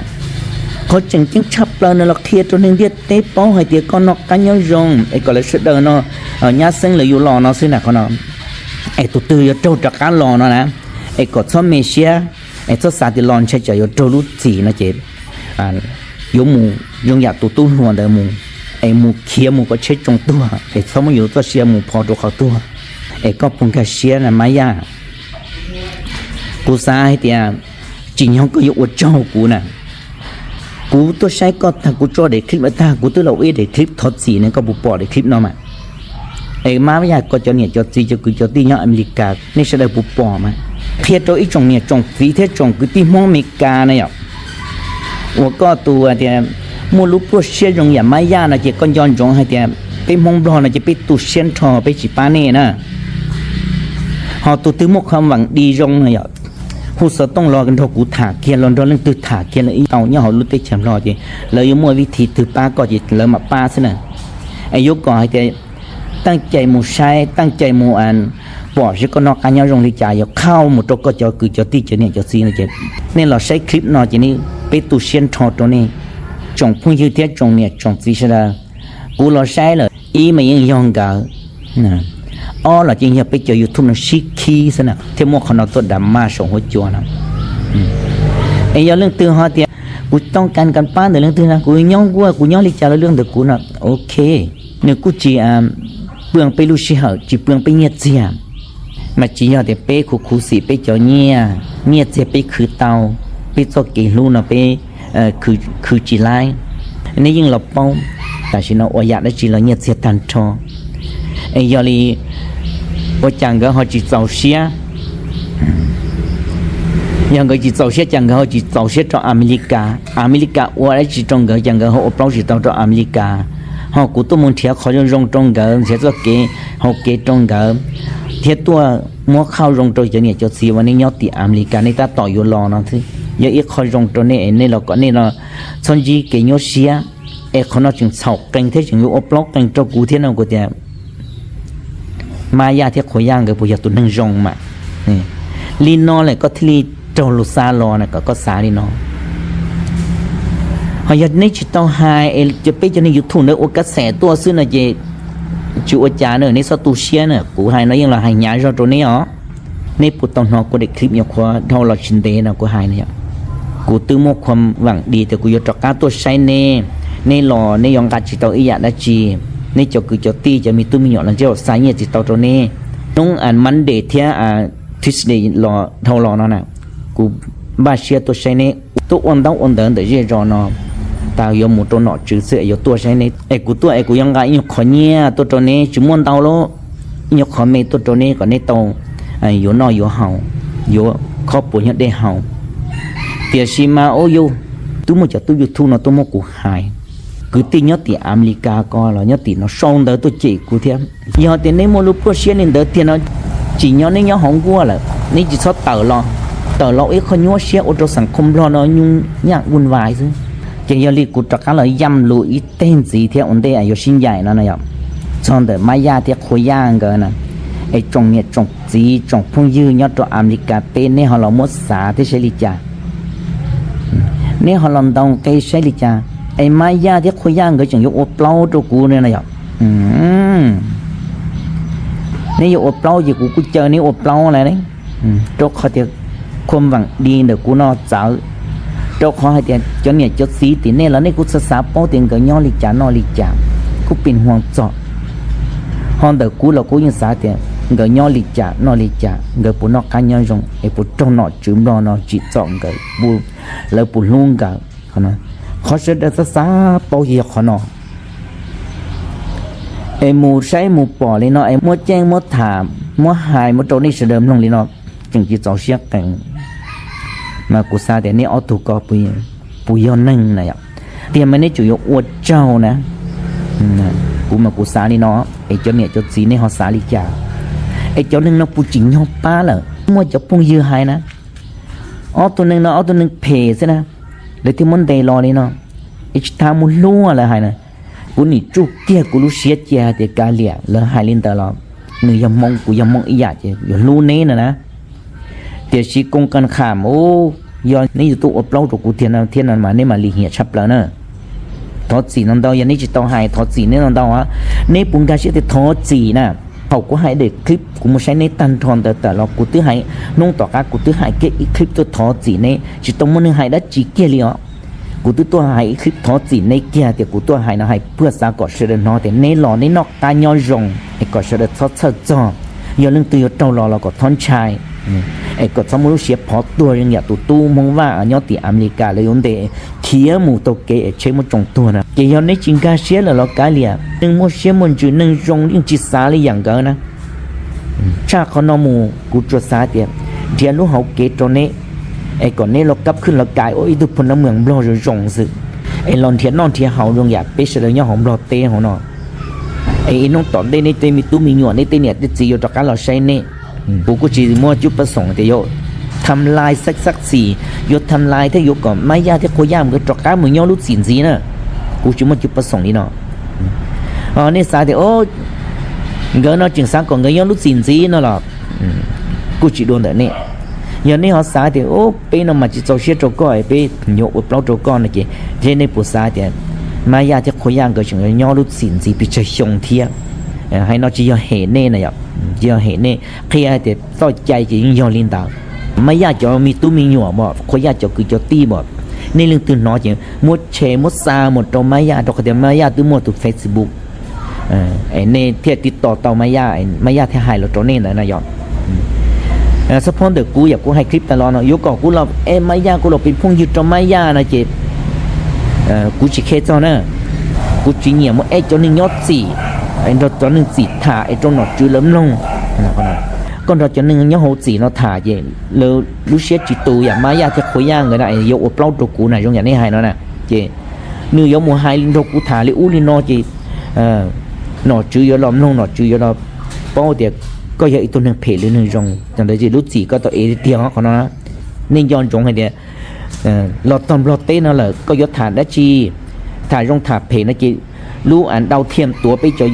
Qhov tseem ceeb tshaj plaws no los qhia rau neeg ntiaj teb paub hais tias koj noj qab nyob zoo es kom lawv sawv daws no nyab xeeb lawv yuav los no xwb na qhov no. Es tus twg yuav raug rov qab los no na, es kom txhob me siab, es txhob xav tias los ntshai tsam yuav raug lub txim no ces yuav mus zoo yam tus tub hluas ntawd mus, es mus khiav mus kom tsheb tsoo tuag es txhob muab yus txoj sia mus pho rau qhov tuag. Es koj puas nkag siab na Mab Yaj? Kuv xav hais tias tsim nyog koj yuav ua tsaug kuv na. Kuv tuaj saib koj tag kuv tso daim clip tag kuv twb los ua ib daim clip thov txim ne, koj puas pom daim clip no mas? Es Mab Yaj, koj cov niam cov txiv cov kwv cov tij nyob Amelikas nej sawv daws puas pom mas? Qhia rau ib tsoom niam tsoom txiv thiab tsoom kwv tij Hmoob Amelikas na yom, uas koj tus tias muaj lub pluaj siab zoo yam Mab Yaj no ces koj nco ntsoov hais tias peb Hmoob Nplog no ces peb tu siab nrho peb tsis pab nej na. Ho tus twg muaj qhov veem di zoo no yom, hu xov tooj los nrog kuv tham kiag los nrog leej twg tham kiag los ib tau nyob hauv lub teb chaws Nplog ces lawv yuav muaj vib thib twg pab koj ces lawv mam pab xwb na. Es yuav kom hais tias teej cai mus saib, teej cai mus pom seb koj noj qab nyob zoo li cas, yuav qhau mus rau koj cov kwv cov tij cov niam cov txiv no ces nej los saib clip no ces nej, peb tu siab nrho rau nej tsoom phooj ywg thiab tsoom niam tsoom txiv sawv daws. Kuv los saib lawm ib mas yeej yog nkawd, ob los yeej yog peb cov YouTube no sib khib xwb na thiaj muaj qhov no tuaj dam maj saum huab cua no. Es yog leej twg ho tias kuv too kas kas pab ntawm leej twg no, kuv nyob nkuaj kuv nyob li cas los luaj ntawm kuv no, ok, nws kuj tsis pw peb lub sij hawm tsis pw peb nyiaj txiag. Mas tsis yog tias peb khuv khuv xim peb cov nyiaj, nyiaj txiag peb khwv tau, peb txoj kev hlub no peb khwv tsis laib. Nej yeej los paub, tam sim no ua yam dab tsi los nyiaj txiag tag nrho. Es yog li ua cas nkawd ho tsis txaus siab? Yog nkawd tsis txaus siab cas nkawd ho tsis txaus siab rau Amelikas? Amelikas ua dab tsi rau nkawd cas nkawd ho ua plaub tsis tau rau Amelikas? Ho kuv tuaj mus nrhiav qhov zoo zoo rau nkawd, nrhiav txoj kev hau kev rau nkawd, thiab tuaj muab qhov zoo rau cov niam cov txiv uas nej nyob tim Amelikas nej tab tom yuav los no xwb. Yog ib qho zoo rau nej, nej los kom nej no txhob ntsib kev nyuaj siab. Es qhov no tseem txhaum qees thiab tseem yuav ua plaub qees rau kuv thiab no kuv tias, Mab Yaj thiab Qhua Yaj nkawd puas yog tus neeg zoo mas? Li no lawm koj thiaj li raug lus xa los na, kom koj xav li no. Ho yog neb tsis tau hais es peb cov neeg YouTube ntawd ua kab xes tuaj xwb no ces tsis ua cas na, neb txhob tu siab na. Kuv hais no yeej los hais hnyav zog rau neb os. Neb puas tau hnov kuv daim clip nyuam qhuav dhau los tsis ntev no kuv hais no? Kuv twb muaj qhua vam dis tias kuv yuav rov qab tuaj saib neb, neb los neb yuav nqa tsis tau ib yam dab tsi, neb cov kwv cov tij cov me tub me nyuam los ntsej los xa nyiaj tsis tau rau neb. Hnub Monday thiab Tuesday los dhau los no na, kuv npaj siab tuaj saib neb, tuaj ua ntaub ua ntawv ntawm zej zos no, tas yuav mus rau nom tswv xwb es yuav tuaj saib neb. Es kuv tuaj es kuv yuav nqa ib nyuag qhov nyiaj tuaj rau neb, tsis muaj ntau lauj, ib nyuag qhov me tuaj rau neb kom neb tau yuav noj yuav haus, yuav khob puas nyuag dej haus. Tiam sis mas ub yus, twb muaj cov tub YouTube no tuaj muab kuv hais, kwv tij nyob tim Amelikas ko los nyob tim no sau ntawv tuaj cem kuv thiab. Yog tias neb muaj lub pluaj siab li ntawd tiag no, tsim nyog neb nyob hauv nkuaj lawm neb tsis txhob tawm los, tawm los ib qho nyuaj siab ua rau xeem Nplog no nyuj nyaj vuj vais xwb. Ces yog li kuv rov qab los yaj lus ib teg ntxiv thiab ua ntej yuav sib ncaim no na yom, txog ntawm Mab Yaj thiab Qhua Yaj nkawd na, es tsoom niam tsoom txiv tsoom phooj ywg nyob rau Amelikas teb, neb ho los muab xav thiab saib li cas? Neb ho los ntaus nqe saib li cas? Es Mab Yaj thiab Qhua Yaj nkawd tseem yuav ua plaub rau kuv no na yom. Neb yuav ua plaub ces kuv kuj caw neb ua plaub lawm, rau qhov tias khua vam dis ntawm kuv no txawv, rau qhov hais tias cov niam cov txiv tim nej los nej kuj xav xav paub tias nkawd nyob li cas noj li cas, kuj pis huas txog. Ho ntawm kuv los kuv yeej xav tias nkawd nyob li cas noj li cas, nkawd puas noj qab nyob zoo es puas raug nom tswv Nplog no tsim txom nkawd, lawv puas hlub nkawd. Qhov sawv daws xav xav paub yog qhov no. Es mus saib mus pom li no es muab ceeb muab tham muab hais muab rau nej sawv daws mloog li no, tseem tsis txaus siab qees. Mas kuv xav tias neb ob tug ko puas yog neeg na yom, tiag mas neb tseem yuav ua tsaug na. Kuv mas kuv xav li no, es cov niam cov txiv nej ho xav li cas? Es cov neeg no puas tsim nyog pab lawm? Muaj cov phooj ywg hais na, ob tug neeg no ob tug neeg phem xwb na, lawv thiaj muab ntes los li no, es tsis tas mus hlub lawv hais na. Kuv nim tsuj kiag kuv lub siab cia hais tias kav liam, lawv hais li ntawd los nws yog Hmoob kuv yog Hmoob ib yam ces yuav hlub neb no na. Tiam sis koom kas kham u, yog neb yuav tuaj ua plaub rau kuv tiag no thiab no mas neb mam li hiam tshaj plaws na. Thov txim no ntau, yog neb tsis tau hais thov txim neb no ntau, neb puas nkag siab tias thov txim na? Thaum kuv hais daim clip kuv mus saib neb tag nrho ntawd tawm los kuv twb hais, hnub tom qab kuv twb hais kiag ib clip tuaj thov txim neb, tsis tau muaj neeg hais dab tsi kiag li os. Kuv twb tuaj hais ib clip thov txim neb kiag tias kuv tuaj hais no hais puag xav kom sawv daws hnov tias neb los neb noj qab nyob zoo, es kom sawv daws txhob txhawj txog. Yog leej twg yuav raug los los kom txhob ntshai, es kom txhob muaj lub siab phov tuag zoo yam tus tub Hmoob Vaj nyob tim Amelikas lawv yuav ntes khiav mus taug kev es tsheb muab tsoo tuag na. Ces yog neb tsis nkag siab lawm los kav liam, neeg muaj siab muaj ntsws neeg zoo yeej tsis xav li yam nkawd na. Tshaj qhov no mus kuv tsuas xav tias nrhiav lub hauv kev rau neb, es kom neb los kab khwj los kais ua ib tug pha na mwees Nplog zoo zoo xwb, es los nrhiav noj nrhiav haus zoo yam peb sawv daws nyob hauv Nplog teb hauv no. Es ib hnub tom ntej neb tej me tub me nyuam neb tej niam tej txiv yuav rov qab los saib neb. Kuv kuj tsis muaj cuj pab xoom tias yuav tham lais xab xab xis, yuav tham lais thiab yuav kom Mab Yaj thiab Qhua Yaj nkawd rov qab mus nyob lub txim ntxiv na. Kuv tsis muaj cuj pab xoom li no. Nej xav tias nkawd no tseem xav kom nkawd nyob lub txim ntxiv no los kuj tsis dua ntawm nej. Yog nej ho xav tias peb no mas tsis txaus siab rau koj, peb yuav ua plaub rau koj no ces thiab nej puas xav tias Mab Yaj thiab Qhua Yaj nkawd tseem nyob lub txim ntxiv pes tsawg xyoo thiab? Hais no tsis yog hem nej na yom, tsis yog hem nej, qhia tias txoj cai ces yeej yog li ntawd. Mab Yaj cov me tub me nyuam pom, Qhua Yaj cov kwv cov tij pom, nej leej twg hnov ces muab share muab xa mus rau Mab Yaj, rau qhov tias Mab Yaj twb muaj tus Facebook. Es nej thiaj tiv tos tau Mab Yaj, Mab Yaj thiaj hais los rau nej ntawd na yom. Xab phob ntawm kuv yam kuv hais clip tas los no yuav kom kuv los eb Mab Yaj, kuv los pes phooj ywg rau Mab Yaj no ces kuv tsis khe txog na. Kuv tsis nyiam mus eb cov neeg nyob txim, nrog cov neeg txim tham es rau nom tswv lawv mloog. Koj nrog cov neeg nyob hauv txim no tham ces lawv lub siab tsis tu yam Mab Yaj thiab Qhua Yaj nkawd na, yuav ua plaub rau kuv na, zoo yam nej hais no na. Ces nws yuav mus hais nrog kuv tham li ub li no ces nom tswv yuav los mloog, nom tswv yuav los paub tias koj yog ib tug neeg phem li neeg zoo. Thaum ntawd ces lub txim koj tau ev tiag tiag qhov no. Nej nco ntsoov hais tias los txog Nplog teb no lawm koj yuav tham dab tsi, tham zoo tham phem no ces lub a dau thiam tuav peb cov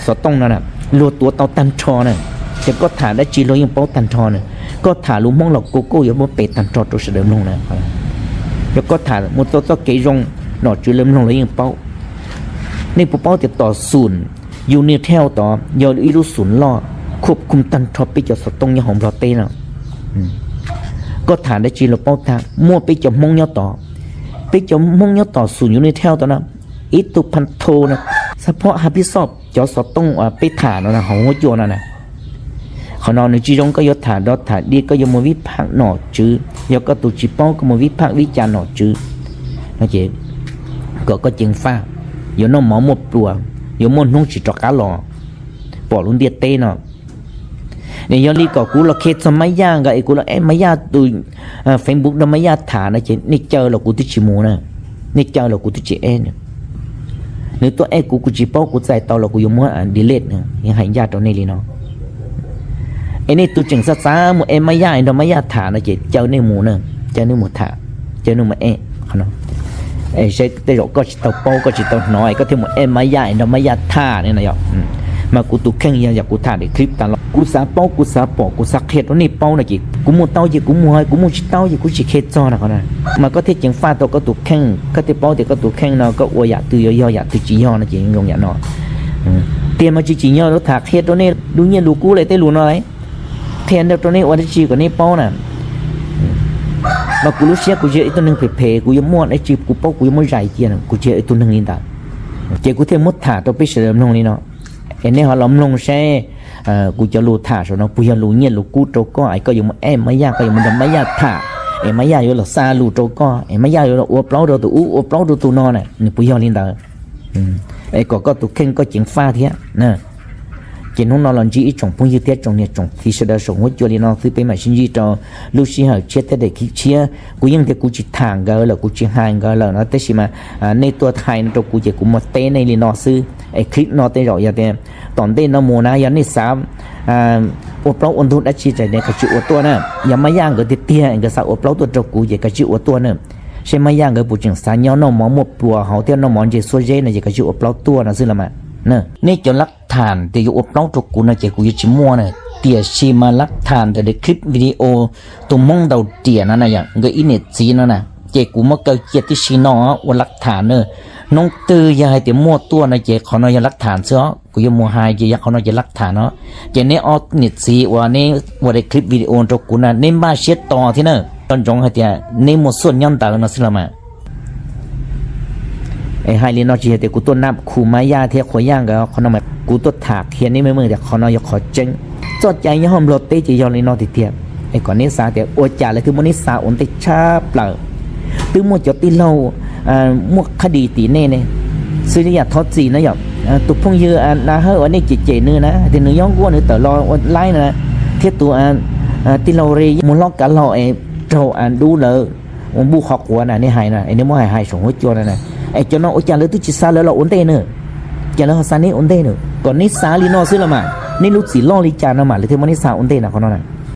xov tooj no na, luag tuav tau tag nrho na. Ces koj tham dab tsi luag yeej paub tag nrho na. Koj tham lus Hmoob los kuj kuj yuav muab pe tag nrho rau sawv daws mloog na. Yog koj tham mus txog txoj kev zoo, nom tswv lawv mloog los yeej paub. Nej puas paub tias tom xum Unitel tod yog ib lub xum loj khuab khum tag nrho peb cov xov tooj nyob hauv Nplog teb no. Koj tham dab tsi los paub tag, muaj peb cov Hmoob nyob tod, peb cov Hmoob nyob tom xum Unitel tod no, ib tug phantho na, xab phob hab pib xoj cov xov tooj uas peb tham no na, hauv huab cua no na. Qhov no nws tsis zoo koj yuav tham dov tham dig, koj yuav mus vib phaj nom tswv, yog koj tus tsis paub koj mus vib phaj vib ca nom tswv no ces kom koj ceev faj, yuav noj mov muaj pluas, yuav muaj hnub tsis rov qab los pom lub ntiaj teb no. Nim yog li kom kuv los qhia txog Mab Yaj nkawd es kuv los eb Mab Yaj tus Facebook rau Mab Yaj tham no ces nej caw los kuv twb tsis mus na, nej caw los kuv twb tsis eb. Nws tuaj eb kuv, kuv tsis paub, kuv txais tau los kuv yuav muab delete, yeej hais ncaj rau nej li no. Es nej tus tseem xav xav mus eb Mab Yaj es nrog Mab Yaj tham no ces caw nej mus na, caw nej mus tham, caw nej mus eb qhov no. Es seb tej zaum koj tsis tau paub koj tsis tau hnov es koj thiaj mus eb Mab Yaj es nrog Mab Yaj tham ne no yom. Mas kuv tus kheej yog yam kuv tham daim clip tas los kuv xav paub kuv xav pom kuv xav qhia rau nej paub no ces kuv mus tau ces kuv mus, kuv mus tsis tau ces kuv tsis qhia txog no qhov no. Mas koj thiaj ceev faj tau koj tus kheej, koj thiaj paub tias koj tus kheej no koj ua yam twg yuav yog yam twg tsis yog no ces zoo yam no. Tiag mas tsis tsim nyog rau tham qhia rau nej lub nyiaj lus kub li tej lus no lawm, qhia rau nej ua dab tsi kom nej paub na. Mas kuv lub siab kuv tsis yog ib tug neeg phem phem kuv yuav muaj dab tsi kuv paub kuv yuav muab zais cia, kuv tsis yog ib tug neeg li ntawd. Ces kuv thiaj muab tham rau peb sawv daws mloog li no. Es nej ho los mloog seb kuv cov lus tham saum no puas yog lus nyiaj lus kub rau koj es koj yuav mus eb Mab Yaj, koj yuav mus nrog Mab Yaj tham, es Mab Yaj yuav los xa lus rau koj, es Mab Yaj yuav los ua plaub rau tus ub ua plaub rau tus no na, nws puas yog li ntawd? Es kom koj tus kheej koj ceev faj thiab. Ces hnub no los ntsib ib tsoom phooj ywg thiab tsoom niam tsoom txiv sawv daws saum huab cua li no xwb, peb mam sib ntsib rau lub sij hawm tshiab thiab daim clip tshiab. Kuv yeej tias kuv tsis tham nkawd lawm, kuv tsis hais nkawd lawm no, tab sis mas nej tuaj hais no rau kuv ces kuv muaj teb nej li no xwb. Es clip no tej zaum yog tias tom ntej no mus na yog nej xav ua plaub ua ntug dab tsi ces nej kav tsij ua tuaj na. Yog Mab Yaj nkawd tiag tiag nkawd xav ua plaub tuaj rau kuv ces kav tsij ua tuaj na. Seb Mab Yaj nkawd puas tseem xav nyob noj mov muaj pluas hauv thiab noj mov ntse xuab zeb no ces kav tsij ua plaub tuaj no xwb los mas. Nej cov lab tham tias yuav ua plaub rau kuv no ces kuv yuav tsis muaj na. Tiam sis mas lab tham ntawm daim clip video tus Hmoob ntaus riam no na yom, nkawd ib niam txiv no na, ces kuv muab kaw cia tib si no ua lab tham na. Hnub twg yog hais tias muaj tuaj no ces qhov no yog lab tham xwb os, kuv yuav mus hais ces yog qhov no ces lab tham no. Ces neb ob niam txiv uas neb ua daim clip video rau kuv na neb npaj siab tos thiab na, nco ntsoov hais tias neb muaj xuaj nyob ntawd no xwb los mas. Es hais li no tsis yog tias kuv tuaj nab khu Mab Yaj thiab Qhua Yaj nkawd qhov no mas kuv tuaj tham qhia neb meej meej tias qhov no yog qhov tseeb. Txoj cai nyob hauv Nplog teb ces yog li no tiag tiag. Es kom neb xav tias ua cas lawv thiaj muab neb xa ua ntej tshaj plaws. Twb muaj cov tij laug muaj qhab dis tim nej ne, xws li yam thov txim na yom, tus phooj ywg na hawb uas nej cem cem nws na tias nws nyob nkuaj nws tawm los ua laib na, thiab tus tij laug ri mus hlob kav laug es raug dub lawv ua npuj qhov quav na, nej hais na es nej muab hais hais saum huab cua na, es cov no ua cas lawv twb tsis xa lawv los ua ntej na, cas lawv ho xa neb ua ntej na? Kom neb xav li no xwb los mas, neb lub txim loj li cas no mas lawv thiaj muab neb xa ua ntej na qhov no na.